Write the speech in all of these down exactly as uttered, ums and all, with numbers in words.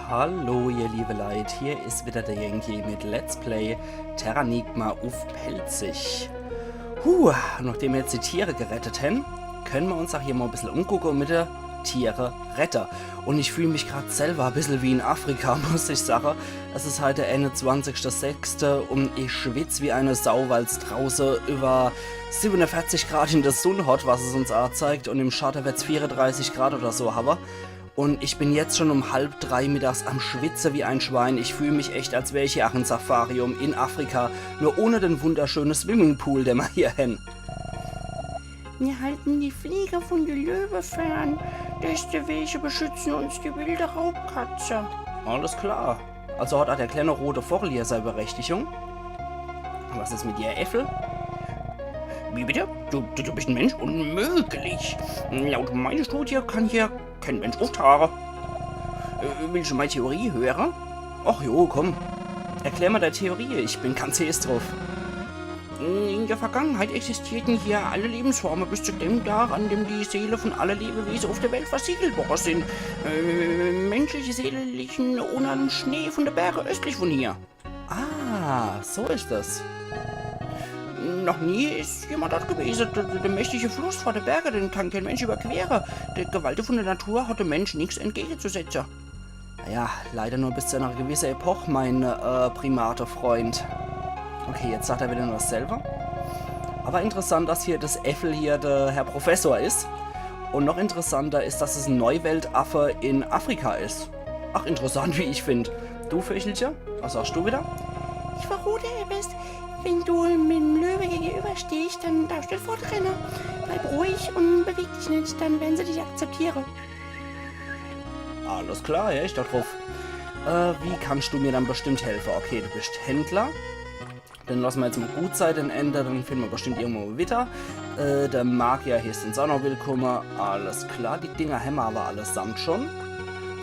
Hallo, ihr liebe Leit, hier is wieder der Yankee mit Let's Play Terranigma uff Pälzisch. Huh, nachdem mer jetzt die Tiere gerettet hen, könne mer uns ach hier mol e bissel umgucke un mit de Tiere redde. Un ich fühl mich grad selber e bissel wie in Afrika, muss ich sage. Es is heit der einundzwanzigste sechste un ich schwitz wie e Sau, weil's drauße über siebenunvierzig Grad in de Sunn hot, was es uns azeigt, un im Schatte werd's vierunddreißig Grad oder so hawwe. Un ich bin jetzt schon um halb drei mittags am Schwitze wie e Schwein. Ich fühl mich echt, als wär ich hier ach in Safarium in Afrika, nur ohne den wunderschöne Swimmingpool, den mer hier hen. Wir halten die Fliege von der Löwe fern. Deswegen beschützen uns die wilde Raubkatze. Alles klar. Also hat ach der kleine rote Vogel hier seine Berechtigung. Was is mit dir, Äffel? Wie bitte? Du, du, du bist ein Mensch? Unmöglich. Laut meiner Studie kann hier kein Mensch auftauchen. Äh, willst du meine Theorie hören? Ach jo, komm. Erklär mal deine Theorie, ich bin ganz heiß drauf. In der Vergangenheit existierten hier alle Lebensformen bis zu dem Tag, an dem die Seele von alle Lebewesen auf der Welt versiegelt worden sind. Äh, menschliche Seelen liegen unter dem Schnee von der Berge östlich von hier. Ah, so is das. Noch nie is jemand dort gewesen. Der, der, der mächtige Fluss vor der Berge, den kann kein Mensch überqueren. Der Gewalt von der Natur hat dem Mensch nichts entgegenzusetzen. Naja, leider nur bis zu einer gewissen Epoche, mein äh, Primate-Freund. Okay, jetzt sagt er wieder nur dasselbe. Aber interessant, dass hier das Äffel hier der Herr Professor is. Und noch interessanter is, dass es ein Neuweltaffe in Afrika is. Ach, interessant, wie ich find. Du, Vögelche, was sagst du wieder? Ich verrate etwas. Wenn du mit dem Löwe gegenüberstehst, dann darfst du fortrenne. Bleib ruhig und beweg dich nicht, dann werden sie dich akzeptieren. Alles klar, ja, ich da drauf. Äh, wie kannst du mir dann bestimmt helfen? Okay, du bist Händler. Den lassen wir jetzt mal gut sein, den Ender, den finden wir bestimmt irgendwo wieder. Äh, der Magier hier is uns auch noch willkommen. Alles klar, die Dinger haben wir aber allesamt schon.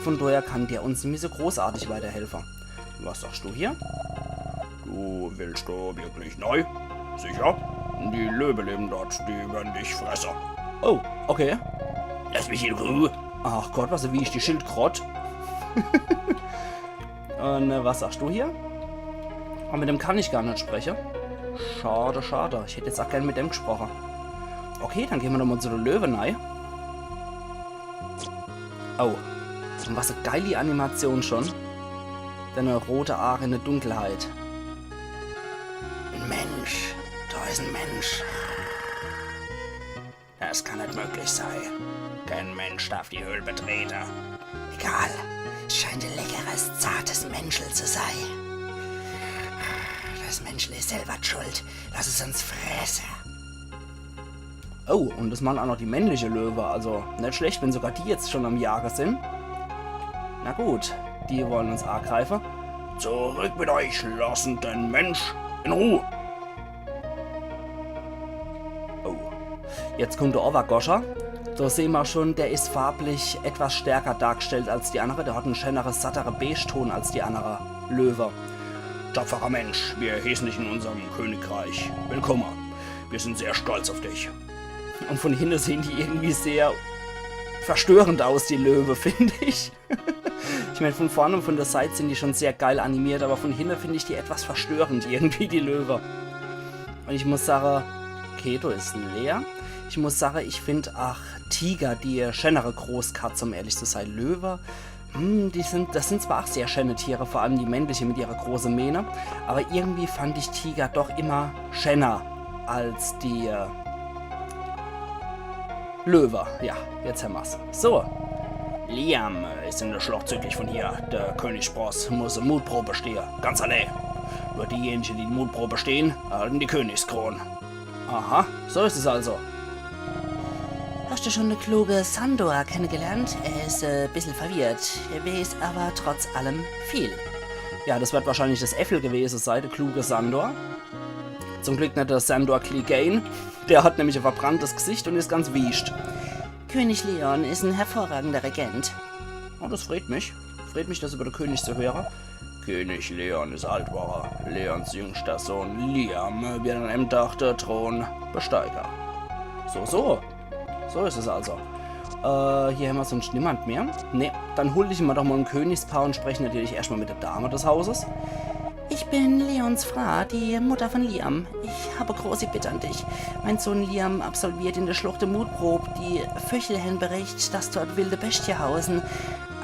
Von daher kann der uns nicht so großartig weiterhelfen. Was sagst du hier? Du willst da wirklich nei? Sicher? Die Löwe leben dort, die werden dich fressen. Oh, okay. Lass mich in Ruhe. Ach Gott, was, wie ich die Schildkrott. Und äh, was sagst du hier? Aber mit dem kann ich gar nicht sprechen. Schade, schade. Ich hätte jetzt auch gern mit dem gesprochen. Okay, dann gehen wir nochmal zu der Löwe nei. Oh. Und was e geili Animation schon. Deine rote Aare in der Dunkelheit. Ein Mensch. Da ist ein Mensch. Das kann nicht möglich sein. Kein Mensch darf die Höhle betreten. Egal. Es scheint ein leckeres, zartes Menschel zu sein. Das Menschel ist selber schuld. Lass es uns fressen. Oh, und das machen auch noch die männliche Löwe. Also, nicht schlecht, wenn sogar die jetzt schon am Jagen sind. Na gut, die wollen uns angreifen. Zurück mit euch, lassen den Mensch in Ruhe. Oh. Jetzt kommt der Obergoscher. Da sehen wir schon, der ist farblich etwas stärker dargestellt als die andere. Der hat einen schöneren, satteren Beige-Ton als die andere Löwe. Tapferer Mensch, wir heißen dich in unserem Königreich willkommen. Wir sind sehr stolz auf dich. Und von hinten sehen die irgendwie sehr verstörend aus, die Löwe, finde ich. Ich meine, von vorne und von der Seite sind die schon sehr geil animiert, aber von hinten finde ich die etwas verstörend irgendwie, die Löwe. Und ich muss sagen, okay, da ist leer. Ich muss sagen, ich finde, ach, Tiger, die schönere Großkatze, um ehrlich zu sein. Löwe, hm, die sind, das sind zwar auch sehr schöne Tiere, vor allem die männliche mit ihrer großen Mähne, aber irgendwie fand ich Tiger doch immer schöner als die äh, Löwe. Ja, jetzt haben wir's. So. Liam äh, ist in der Schlacht südlich von hier. Der König Spross muss eine Mutprobe bestehen. Ganz allein. Nur diejenigen, die die Mutprobe bestehen, erhalten die Königskrone. Aha, so ist es also. Hast du schon den klugen Sandor kennengelernt? Er ist äh, ein bisschen verwirrt. Er weiß aber trotz allem viel. Ja, das wird wahrscheinlich das Äffel gewesen sein, der kluge Sandor. Zum Glück nicht der Sandor Clegane. Der hat nämlich ein verbranntes Gesicht und ist ganz wiescht. König Leon ist ein hervorragender Regent. Oh, das freut mich. Freut mich, das über den König zu hören. König Leon ist alt geworden. Leons jüngster Sohn Liam wird an einem Tag den Thron besteigen. So, so. So ist es also. Äh, hier hämmer sunscht niemand mehr. Nee, dann hol ich ma doch mol e Königspaar un sprech natürlich erscht mol mit de Dame des Hauses. Ich bin Leons Fraa, die Mutter von Liam. Ich hab e großi Bitt an dich. Mein Sohn Liam absolviert in de Schlucht e Mutprob. Die Vöchel hän bericht, dass dort wilde Beschte hausen.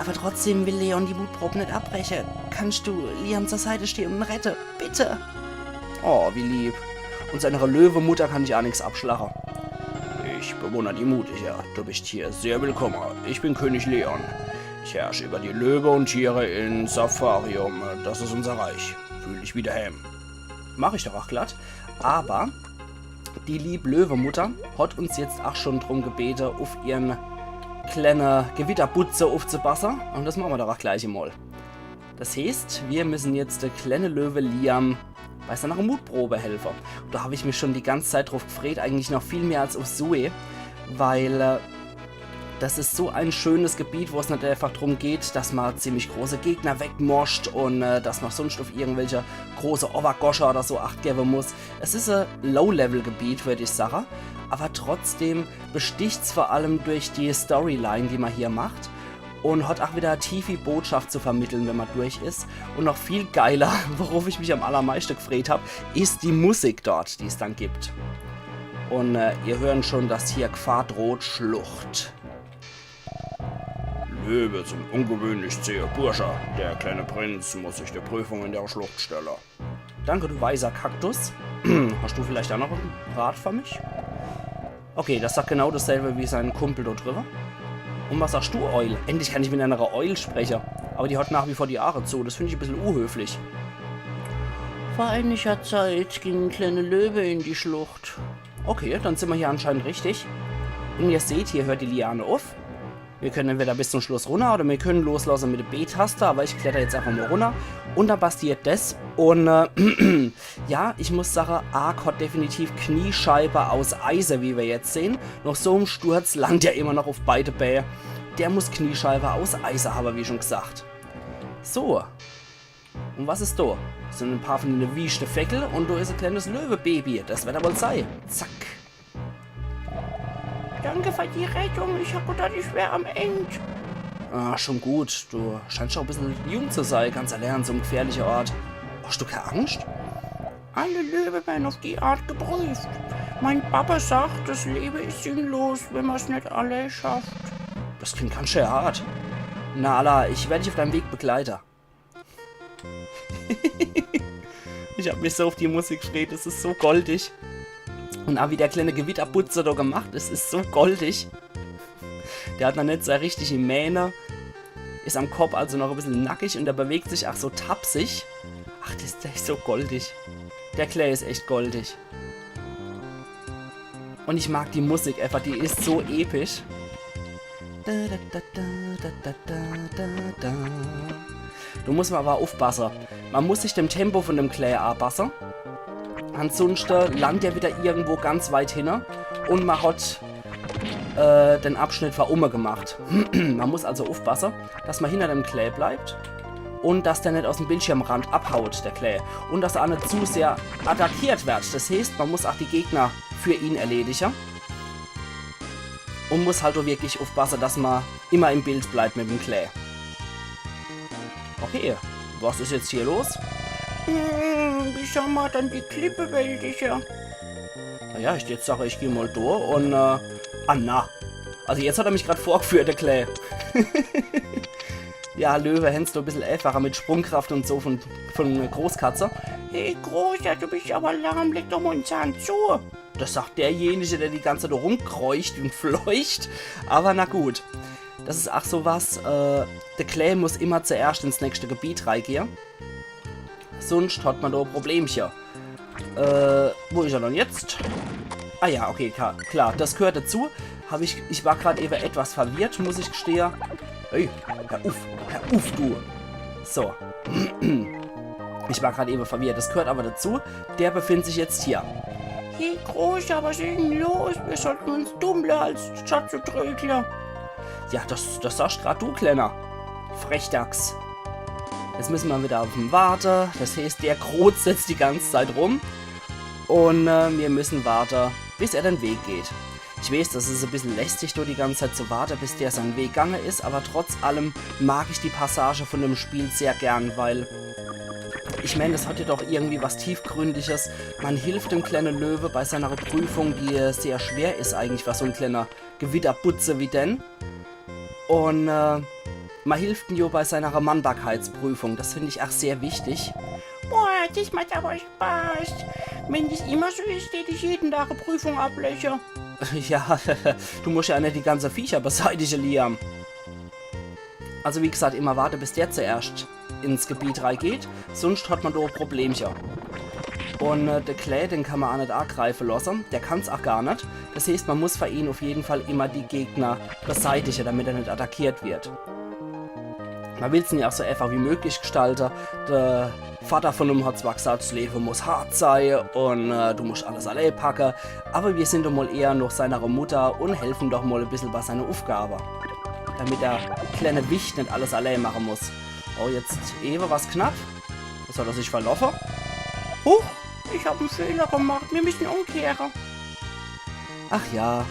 Awwer trotzdem will Leon die Mutprob net abbreche. Kannst du Liam zur Seite stehe un en rette? Bitte! Oh, wie lieb. Unsere Löwemutter kann ich aa nix abschlache. Ich bewunner die Mutiger. Du bist hier sehr willkomme. Ich bin König Leon. Ich herrsch über die Löwe un Tiere in Safarium. Das is unser Reich. Fühl dich wie daheim. Mach ich doch aa glatt. Awwer die lieb Löwemutter hat uns jetzt aa schon drum gebete, uff ihren klenne Gewitterbutze uffzupasse. Un das mache ma doch aa gleich emol. Das heeßt, mir müssen jetzt de klenne Löwe Liam bei seiner Mutprobe helfe. Do hab ich mich schon die ganze Zeit druff gefreet, eigentlich noch viel mehr als uff Sue, weil äh, das is so e schönes Gebiet, wo es net einfach drum geht, dass ma ziemlich große Gegner wegmoscht un äh, dass ma sunscht uff irgendwelche große Obergoscher oder so Acht gewwe muss. Es is e Low-Level-Gebiet, würd ich sache, awwer trotzdem besticht's vor allem durch die Storyline, die ma hier macht. Un hat aa wieder e tiefi Botschaft zu vermittle, wenn ma durch is. Un noch viel geiler, woruff ich mich am allermeischte gefreet hab, is die Musik dort, die's dann gibt. Un äh, ihr hören schon, dass hier Gefahr droht, Schlucht. Löwe sind ungewöhnlich zähe Bursche. Der kleine Prinz muss sich der Prüfung in der Schlucht stelle. Danke, du weiser Kaktus. Hast du vielleicht aa noch en Rat für mich? Okay, das sagt genau dasselbe wie sein Kumpel dort driwwe. Un was sagst du, Eul? Endlich kann ich mit einer Eul spreche. Awwer die hat nach wie vor die Aare zu. Das find ich e bissel unhöflich. Vor einiger Zeit ging e kleine Löwe in die Schlucht. Okay, dann sind ma hier anscheinend richtig. Un ihr seht, hier hört die Liane uff. Mir können entweder bis zum Schluss runner oder mir können loslasse mit de B-Taste, awwer ich kletter jetzt einfach mol runner. Un dann passiert das. Un äh, ja, ich muss sache, Ark hat definitiv Kniescheibe aus Eise, wie mir jetzt sehen. Noch so em Sturz landt er immer noch uff beide Bää. Der muss Kniescheibe aus Eise hawwe, wie schon gesagt. So. Un was is do? Das sind e paar von dene wieschte Veckel un do is e kleines Löwebaby. Das werd er wohl sei. Zack. Danke für die Rettung. Ich hab gedacht, ich wär am End. Ah, schon gut. Du scheinst schon e bissel jung zu sei, ganz allein an so em gefährliche Ort. Hast du kee Angst? Alle Löwe werden auf die Art geprüft. Mein Papa sagt, das Leben ist sinnlos, wenn man's nicht alle schafft. Das klingt ganz schön hart. Na alla, ich werd dich auf deinem Weg begleiten. Ich hab mich so auf die Musik gefreut, es is so goldig. Un aa wie der kleine Gewitterbutze do gemacht, es is so goldig. Der hat noch net so e richtige Mähne, is am Kopp also noch e bissel nackig un der bewegt sich aa so tapsig. Ach, das, der is so goldig. Der Clay is echt goldig. Un ich mag die Musik einfach, die is so episch. Da, da, da. Du musst ma awwer uffpasse. Ma muss sich dem Tempo von dem Clay aapasse. Ansunschte landt er wieder irgendwo ganz weit hinne un ma hat äh, den Abschnitt für umme gemacht. Ma muss also uffpasse, dass ma hinter dem Clay bleibt un dass der net aus em Bildschirmrand abhaut, der Clay. Un dass er aa net zu sehr attackiert werd. Das heeßt, ma muss aa die Gegner für ihn erledige. Un muss halt aa wirklich uffpasse, dass ma immer im Bild bleibt mit dem Clay. Okay, was is jetzt hier los? Hm, wie soll ma dann die Klippe bewältige? Naja, ich jetzt sag, ich geh mol do un äh, ah na. Also jetzt hat er mich grad vorgeführt, der Clay. Ja, Löwe hän's do e bissel äfacher mit Sprungkraft un so von, von Großkatze. Hey, Großer, du bist awwer lahm, leg doch mol en Zahn zu. Das sagt derjenige, der die ganze Zeit rumkreucht un fleucht. Awwer na gut. Das is ach so was, äh, der Clay muss immer zuerscht ins nächste Gebiet reigehe. Sunscht hat ma do e Problemche. Äh, wo is er dann jetzt? Ah ja, okay, klar, klar, das gehört dazu. Hab ich, ich war grad ewe etwas verwirrt, muss ich gestehe. Hey, hör uff, hör uff, du. So. Ich war grad ewe verwirrt, das gehört awwer dazu. Der befindet sich jetzt hier. Hey, Großer, was is denn los? Mir sollten uns dummle als Schatz trödle. Ja, das, das sagst grad du, Kleiner. Frechdachs. Jetzt müssen ma wieder auf em warte. Das heeßt, der krozt jetzt die ganze Zeit rum. Un äh, mir müssen warte, bis er den Weg geht. Ich weeß, das is e bissel lästig, do die ganze Zeit zu warte, bis der sein Weg gange is, aber trotz allem mag ich die Passage von dem Spiel sehr gern, weil, ich mein, das hat ja doch irgendwie was Tiefgründiges. Man hilft dem kleine Löwe bei seiner Prüfung, die sehr schwer is eigentlich, was so en kleiner Gewitterbutze wie den. Und äh, man hilft ihm jo bei seiner Mannbarkeitsprüfung. Das find ich auch sehr wichtig. Boah, das macht aber Spaß. Wenn das immer so is, tät ich jeden Tag e Prüfung ableche. Ja, du musst ja net die ganze Viecher beseitige, Liam. Also wie gesagt, immer warte, bis der zuerscht ins Gebiet reingeht, sonst hat man do e Problemche. Und äh, de Clay, den kann man auch net angreife lasse. Der kann's auch gar net. Das heißt, man muss für ihn auf jeden Fall immer die Gegner beseitige, damit er net attackiert wird. Man will's ja auch so einfach wie möglich gestalte. De Vater von ihm hat zwar gesagt, das Leben muss hart sei und äh, du musst alles allein packe, aber wir sind doch mal eher noch seiner Mutter und helfen doch mal e bissel bei seiner Aufgabe, damit der kleine Wicht net alles allein machen muss. Oh, jetzt ewe war's knapp. Jetzt hat er sich verlaufen. Huch, ich hab en Fehler gemacht. Wir müssen umkehren. Ach ja.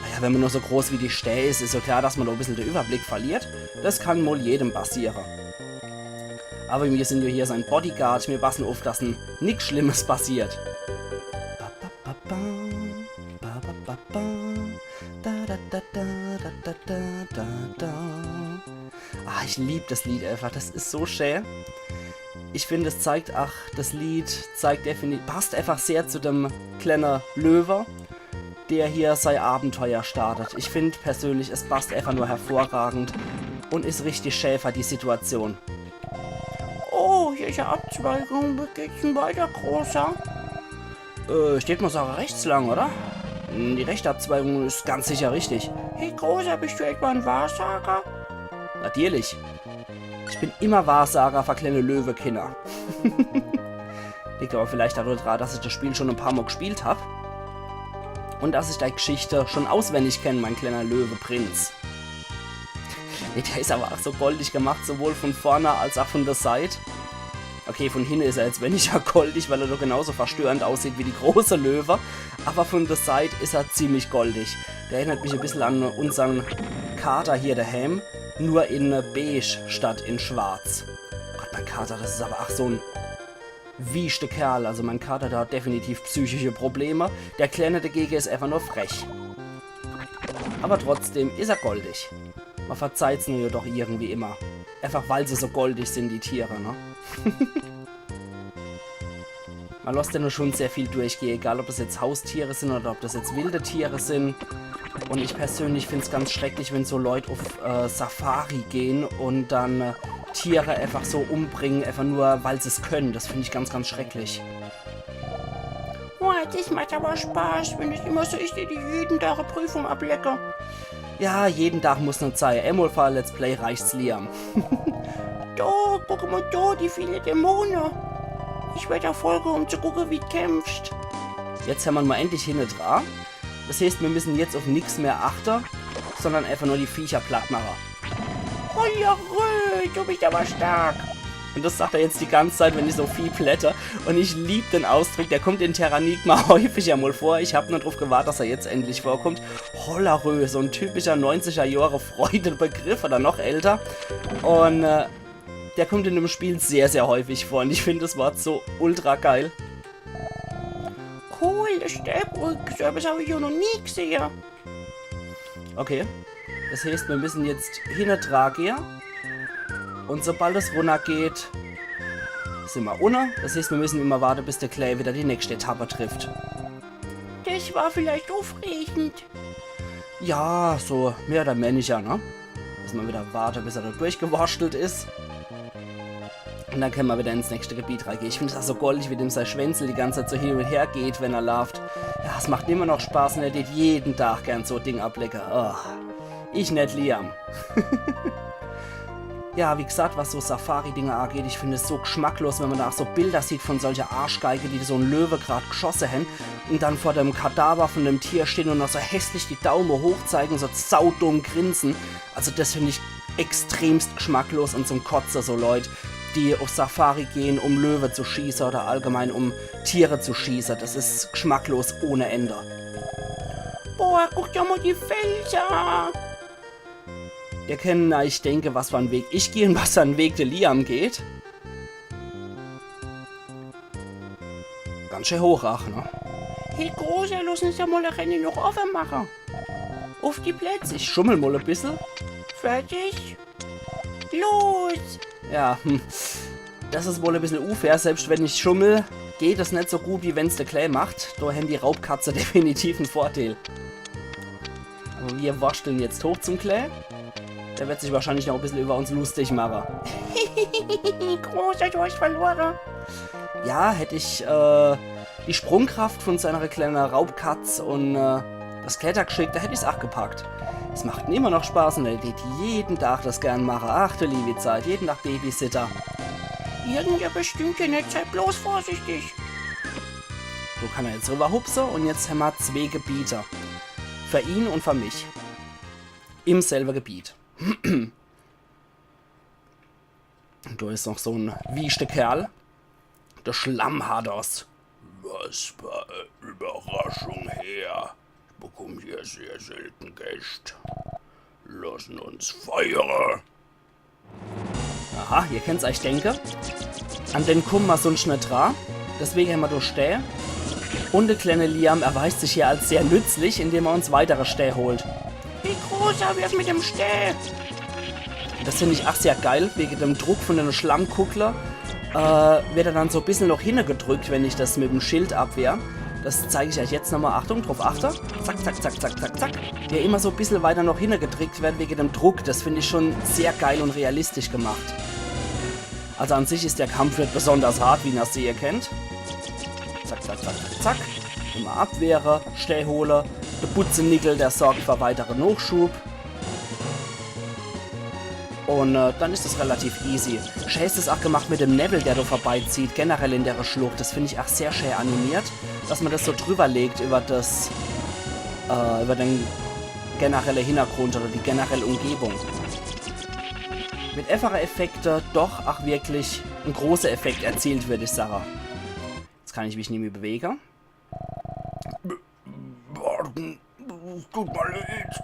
Naja, wenn man nur so groß wie die Stäh is, is so klar, dass man da e bissel den Überblick verliert. Das kann wohl jedem passieren. Aber wir sind ja hier sein Bodyguard, wir passen auf, dass n nix Schlimmes passiert. Ba, ba, ba, ba. Ba, ba, ba, ba. Da, da, da, da. Ah, ich lieb das Lied einfach, das is so schön. Ich find, es zeigt, ach, das Lied zeigt definitiv, passt einfach sehr zu dem kleine Löwe, der hier sei Abenteuer startet. Ich find persönlich, es passt einfach nur hervorragend und is richtig schä für die Situation. Oh, hier is e Abzweigung. Wo geht's denn weiter, Großer? Äh, ich tät mal sage, rechts lang, oder? Hm, die rechte Abzweigung is ganz sicher richtig. Hey, Großer, bist du etwa en Wahrsager? Natürlich. Ich bin immer Wahrsager für kleine Löwekinder. Liegt aber vielleicht daran, dass ich das Spiel schon e paar Mal gespielt hab. Und dass ich die Geschichte schon auswendig kenn, mein kleiner Löweprinz. Nee, der is aber auch so goldig gemacht, sowohl von vorne als auch von der Seit. Okay, von hinne is er jetzt weniger goldig, weil er doch genauso verstörend aussieht wie die große Löwe. Aber von der Seit is er ziemlich goldig. Der erinnert mich e bissel an unsern Kater hier daheim, nur in beige statt in schwarz. Gott, mein Kater, das is aber auch so en wieschte Kerl. Also mein Kater, der hat definitiv psychische Probleme. Der Kleine dagegen is einfach nur frech. Aber trotzdem is er goldig. Man verzeiht's nur ja doch irgendwie immer. Einfach weil sie so goldig sind, die Tiere, ne? Man lässt ja nur schon sehr viel durchgehen, egal ob das jetzt Haustiere sind oder ob das jetzt wilde Tiere sind. Und ich persönlich find's ganz schrecklich, wenn so Leute auf äh, Safari gehen und dann äh, Tiere einfach so umbringen, einfach nur, weil sie's können. Das find ich ganz, ganz schrecklich. Boah, das macht aber Spaß, wenn es immer so is, die jeden Tag e Prüfung ablecken. Ja, jeden Tag muss net sei. Einmal für e Let's Play reicht's, Liam. Da, guck mal da, die viele Dämonen. Ich werd da folgen, um zu gucken, wie du kämpfst. Jetzt hämmer'n mal endlich hinne dra. Das heißt, wir müssen jetzt auf nix mehr achten, sondern einfach nur die Viecher platt machen. Hollerö, du bist aber stark. Und das sagt er jetzt die ganze Zeit, wenn ich so Vieh plätte. Und ich lieb den Ausdruck, der kommt in Terranigma häufiger mal vor. Ich hab nur drauf gewartet, dass er jetzt endlich vorkommt. Hollerö, so ein typischer neunziger Jahre Freudebegriff oder noch älter. Und äh, der kommt in dem Spiel sehr, sehr häufig vor. Und ich find das Wort so ultra geil. Cool, das Stäbrück, so etwas hab ich ja noch nie gesehen. Okay. Das heißt, wir müssen jetzt hinne dra gehen. Und sobald es runnergeht, sind wir unne. Das heißt, wir müssen immer warten, bis der Clay wieder die nächste Etappe trifft. Das war vielleicht aufregend. Ja, so mehr oder weniger, ne? Müssen wir wieder warten, bis er da durchgewurschtelt ist. Und dann können wir wieder ins nächste Gebiet reingehen. Ich finde es auch so goldig, wie dem sein Schwänzel die ganze Zeit so hin und her geht, wenn er läuft. Ja, es macht immer noch Spaß und er tät jeden Tag gern so Ding ablecken. Oh, ich net, Liam. Ja, wie gesagt, was so Safari-Dinger angeht, ich finde es so geschmacklos, wenn man da auch so Bilder sieht von solcher Arschgeige, die so en Löwe grad geschosse hän und dann vor dem Kadaver von dem Tier stehen und noch so hässlich die Daumen hoch zeigen, so saudumm grinsen. Also das finde ich extremst geschmacklos und zum Kotze, so Leut, die auf Safari gehen, um Löwe zu schießen oder allgemein um Tiere zu schießen. Das ist geschmacklos ohne Ende. Boah, guck der mol die Felser a. Ihr kennt eich denke, was fer en Weg ich geh un was fer en Weg de Liam geht. Ganz schää hoch, ach, ne? Hey, Großer, loss uns jo mol e Renne noch offe mache. Uff die Plätz, ich schummel mol e bissel. Fertig. Los! Ja, hm. Das is wohl e bissel unfair. Selbst wenn ich schummel, geht das net so gut, wie wenn's de Klää macht. Do hän die Raubkatze definitiv en Vorteil. Awwer mir wurschteln jetzt hoch zum Klää. Der werd sich wahrscheinlich noch e bissel iwwer uns lustig mache. Großer, du hast verlore. Ja, hätt ich, äh, die Sprungkraft vun so enere klääne Raubkatz un, äh, das Klettergschick, do hätt ich's ach gepackt. Es macht immer noch Spaß un er tät jeden Tag das gern mache. Ach, du liewi Zeit, jeden Tag Babysitter. Irgendwer bestimmt hier net, sei bloß vorsichtig. So kann er jetzt riwwerhupse un jetzt hämmer zwee Gebiete. Fer ihn un fer mich. Im selwe Gebiet. Do is noch so en wieschte Kerl. De Schlammhados. Was fer e Überraschung, Herr. Ich bekumm hier sehr selte Gäscht. Lossen uns feiere. Aha, ihr kennt's eich denke. An den kumme mer sunscht net dra. Deswege hämmer do Stää. Un de klääne Liam erweist sich hier als sehr nützlich, indem er uns weitere Stää holt. Wie groß hab ich mit dem Stää? Das find ich ach sehr geil, wege dem Druck vun de Schlammkuckle, äh, werd er dann so e bissel noch hinne gedrückt, wenn ich das mit dem Schild abwehr. Das zeig ich eich jetzt nochmol. Achtung, druff achte. Zack, zack, zack, zack, zack, zack. Wie er immer so e bissel weiter noch hinne gedrückt werd wege dem Druck. Das find ich schon sehr geil un realistisch gemacht. Also an sich is der Kampf net besonders hart, wie ihr sehe kennt. Zack, zack, zack, zack, zack. Immer abwehre, Stää hole. De Butzenickel, der sorgt fer weitere Nochschub. Un, äh, dann is das relativ easy. Schää is das ach gemacht mit dem Newwel, der do vorbeizieht, generell in dere Schlucht. Das find ich ach sehr schää animiert, dass mer das so driwwer legt iwwer das, äh, iwwer den generelle Hinnergrund oder die generelle Umgebung. Mit effache Effekte doch ach wirklich en große Effekt erzielt, würd ich sage. Jetzt kann ich mich nimmi bewege. Warten, es tut mir leid.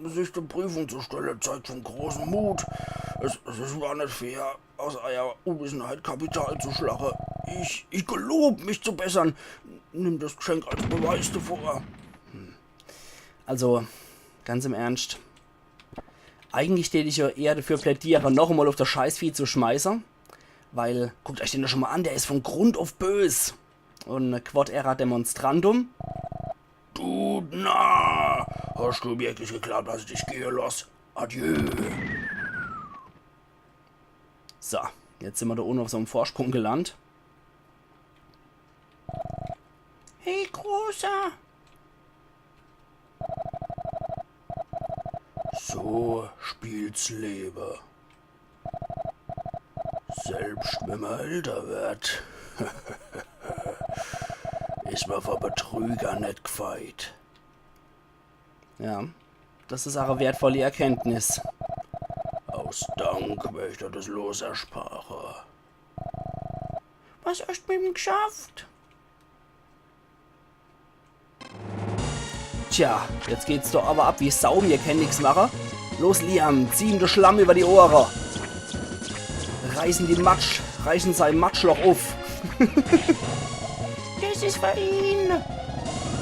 Sich der Prüfung zu stellen, zeigt von großem Mut. Es, es ist gar nicht fair, aus eurer Unwissenheit Kapital zu schlagen. Ich, ich gelob, mich zu bessern. Nimm das Geschenk als Beweis davor. Hm. Also, ganz im Ernst. Eigentlich tät ich ja eher dafür plädiere, noch einmal auf das Scheißvieh zu schmeißen. Weil, guckt euch den doch schon mal an, der ist von Grund auf bös. Und quod era demonstrandum. Du Narr! Hast du wirklich geglaubt, dass ich dich gehen lass? Adieu! So, jetzt sind wir da oben auf so einem Vorsprung gelandet. Hey, Großer! So spielt's Leben. Selbst wenn man älter wird, ist man vor Betrüger nicht gefeit. Ja, das ist eine wertvolle Erkenntnis. Aus Dank möchte das Los erspare. Was hast du mit ihm geschafft? Tja, jetzt geht's doch aber ab wie Sau, mir kennen nix mache. Los, Liam, zieh ihm de Schlamm über die Ohre. Reißen die Matsch, reißen sein Matschloch auf. Das ist für ihn.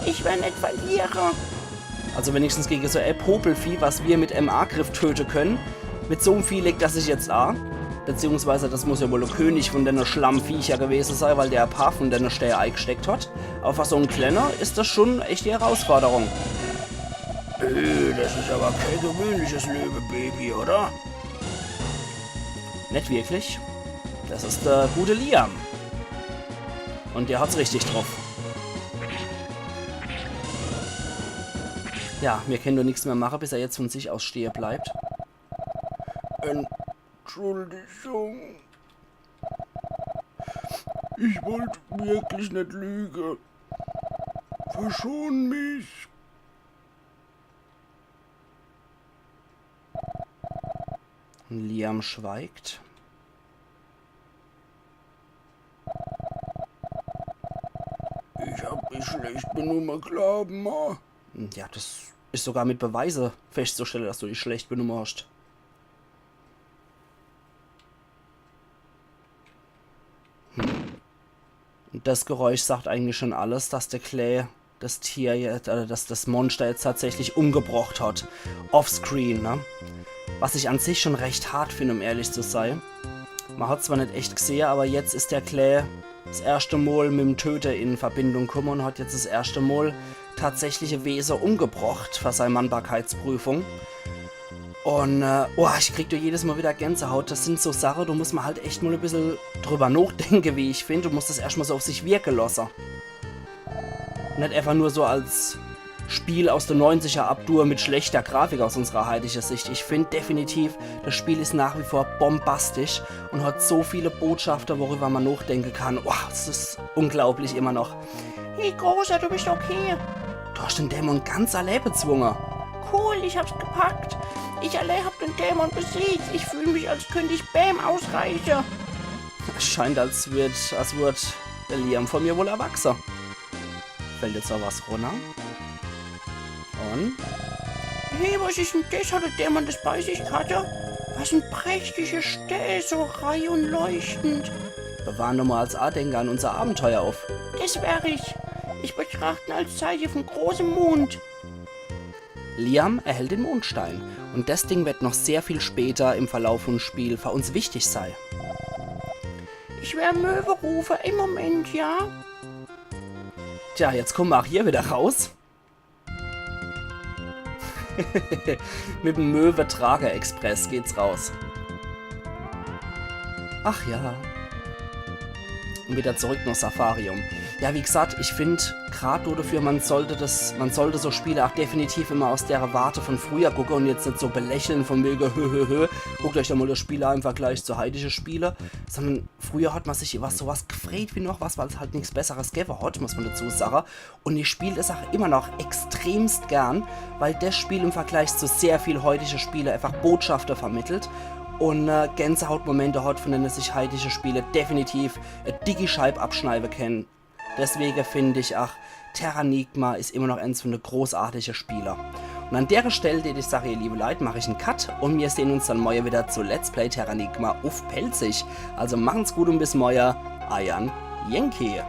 Ich werde nicht verlieren. Also wenigstens gegen so ein Popelvieh, was wir mit einem Angriff töten können. Mit so einem Vieh legt das sich jetzt an. Beziehungsweise das muss ja wohl der König von den Schlammviecher gewesen sein, weil der ein paar von den Sterne eingesteckt hat. Aber für so einen Kleiner ist das schon echt die Herausforderung. Äh, das ist aber kein gewöhnliches Löwebaby, oder? Nicht wirklich. Das ist der gute Liam. Und der hat's richtig drauf. Ja, mir können doch nichts mehr machen, bis er jetzt von sich aus stehen bleibt. Entschuldigung. Ich wollte wirklich nicht lügen. Verschon mich. Liam schweigt. Ich hab mich schlecht benommen, glaub mal. Hm, ja, das is sogar mit Beweise festzustelle, dass du dich schlecht benumme hast. Hm. Und das Geräusch sagt eigentlich schon alles, dass der Clay das Tier jetzt, äh, dass das Monster jetzt tatsächlich umgebrocht hat. Offscreen, ne? Was ich an sich schon recht hart find, um ehrlich zu sei. Man hat zwar net echt gesehe, aber jetzt is der Clay das erschte Mol mit dem Töter in Verbindung kumme und hat jetzt das erschte Mol tatsächlich e Wese umgebrocht für sei Mannbarkeitsprüfung. Und, äh, oh, ich krieg do jedes Mol wieder Gänsehaut. Das sind so Sache, do muss man halt echt mol e bissel drüber nochdenke, wie ich find. Du musst das erscht mol so auf sich wirke losse. Net einfach nur so als Spiel aus de neunziger abdue mit schlechter Grafik aus unserer heitiger Sicht. Ich find definitiv, das Spiel is nach wie vor bombastisch und hat so viele Botschafte, worüber man nochdenke kann. Wow, das is unglaublich immer noch. Hey Großer, du bist okay. Du hast den Dämon ganz allee bezwunge. Cool, ich hab's gepackt. Ich allee hab den Dämon besiegt. Ich fühl mich, als könnt ich Bäm ausreiße. Es scheint, als würd, als würd der Liam von mir wohl erwachse. Fällt jetzt auch was runter. Und? Hey, was is denn das? Hat der Dämon das bei sich gehabt? Was en prächtige Stää, so rei und leuchtend. Bewahre nur mol als Adenke an unser Abenteuer auf. Das wär ich. Ich betracht en als Zeiche von großem Mond. Liam erhält den Mondstein und das Ding wird noch sehr viel später im Verlauf vom Spiel für uns wichtig sei. Ich wär Möwe rufe im Moment, ja? Tja, jetzt kommen wir auch hier wieder raus. Mit dem Möwe-Trager-Express geht's raus. Ach ja. Und wieder zurück nach Safarium. Ja, wie gesagt, ich find, grad do dafür, man sollte das, man sollte so Spiele auch definitiv immer aus der Warte von früher gucke und jetzt net so belächle von wege, hö, hö, hö, guckt euch doch mal das Spiel an im Vergleich zu heitische Spiele, sondern früher hat man sich über sowas gefreut wie noch was, weil's halt nix Besseres gewwe hat, muss man dazu sage. Und ich spiel das auch immer noch extremst gern, weil das Spiel im Vergleich zu sehr viel heitische Spiele einfach Botschafte vermittelt und, äh, Gänsehautmomente hat, von denen sich heitische Spiele definitiv e dicki Scheib abschneiwe kennen. Deswege find ich auch, Terranigma is immer noch eins von de großartige Spiele. Und an dere Stell, tät ich sage, ihr liebe Leit, mach ich en Cut und wir sehen uns dann morje wieder zu Let's Play Terranigma uff Pälzisch. Also machen's gut und bis morje, eiern Yankee.